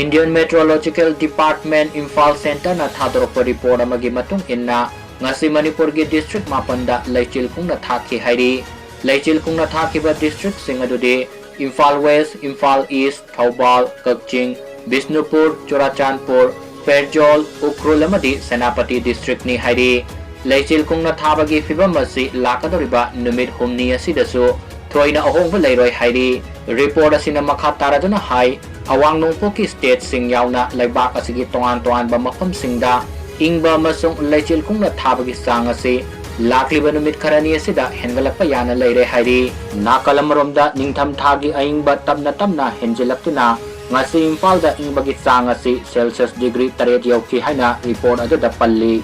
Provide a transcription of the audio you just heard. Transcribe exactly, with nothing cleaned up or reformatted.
Indian Meteorological Department Imphal Centreꯅ ꯊꯥꯗꯣꯔꯛꯄ report ꯑꯃꯒꯤ ꯃꯇꯨꯡ ꯏꯟꯅ, ꯉꯁꯤ ꯃꯅꯤꯄꯨꯔꯒꯤ district ꯃꯥꯄꯟꯗ ꯂꯩꯆꯤꯜ ꯈꯨꯡꯅ ꯊꯥꯈꯤ ꯍꯥꯏꯔꯤ꯫ ꯂꯩꯆꯤꯜ ꯈꯨꯡꯅ ꯊꯥꯈꯤꯕ districtꯁꯤꯡ ꯑꯗꯨꯗꯤ ꯏꯝꯐꯥꯜ West, ꯏꯝꯐꯥꯜ East, ꯊꯧꯕꯥꯜ, ꯀꯛꯆꯤꯡ, ꯕꯤꯁꯅꯨꯄꯨꯔ, ꯆꯨꯔꯥꯆꯥꯟꯄꯨꯔ, ꯐꯦꯔꯖꯣꯜ, ꯎꯈ꯭ꯔꯨꯜ ꯑꯃꯗꯤ ꯁꯦꯅꯥꯄꯇꯤ districtꯅꯤ ꯍꯥꯏꯔꯤ꯫ ꯂꯩꯆꯤꯜ ꯈꯨꯡꯅ ꯊꯥꯕꯒꯤ ꯐꯤꯚꯝ ꯑꯁꯤ ꯂꯥꯛꯀꯗꯧꯔꯤꯕ ꯅꯨꯃꯤꯠ ꯍꯨꯝꯅꯤ ꯑꯁꯤꯗꯁꯨ ꯊꯣꯏꯅ ꯑꯍꯣꯡꯕ ꯂꯩꯔꯣꯏ ꯍꯥꯏꯔꯤ꯫ Report ꯑꯁꯤꯅ ꯃꯈꯥ ꯇꯥꯔꯗꯨꯅ ꯍꯥꯏ, ꯑꯋꯥꯡ ꯅꯣꯡꯄꯣꯛꯀꯤ stateꯁꯤꯡ ꯌꯥꯎꯅ ꯂꯩꯕꯥꯛ ꯑꯁꯤꯒꯤ ꯇꯣꯉꯥꯟ ꯇꯣꯉꯥꯟꯕ ꯃꯐꯝꯁꯤꯡꯗ ꯏꯪꯕ ꯑꯃꯁꯨꯡ ꯂꯩꯆꯤꯜ ꯈꯨꯡꯅ ꯊꯥꯕꯒꯤ ꯆꯥꯡ ꯑꯁꯤ ꯂꯥꯛꯂꯤꯕ ꯅꯨꯃꯤꯠ ꯈꯔꯅꯤ ꯑꯁꯤꯗ ꯍꯦꯟꯒꯠꯂꯛꯄ ꯌꯥꯅ ꯂꯩꯔꯦ ꯍꯥꯏꯔꯤ꯫ ꯅꯥꯀꯜ ꯑꯃꯔꯣꯝꯗ ꯅꯤꯡꯊꯝꯊꯥꯒꯤ ꯑꯏꯪꯕ ꯇꯞꯅ ꯇꯞꯅ ꯍꯦꯟꯖꯤꯜꯂꯛꯇꯨꯅ ꯉꯁꯤ ꯏꯝꯐꯥꯜꯗ ꯏꯪꯕꯒꯤ ꯆꯥꯡ ꯑꯁꯤ Celsius degree ꯇꯔꯦꯠ ꯌꯧꯈꯤ ꯍꯥꯏꯅ report ꯑꯗꯨꯗ ꯄꯜꯂꯤ꯫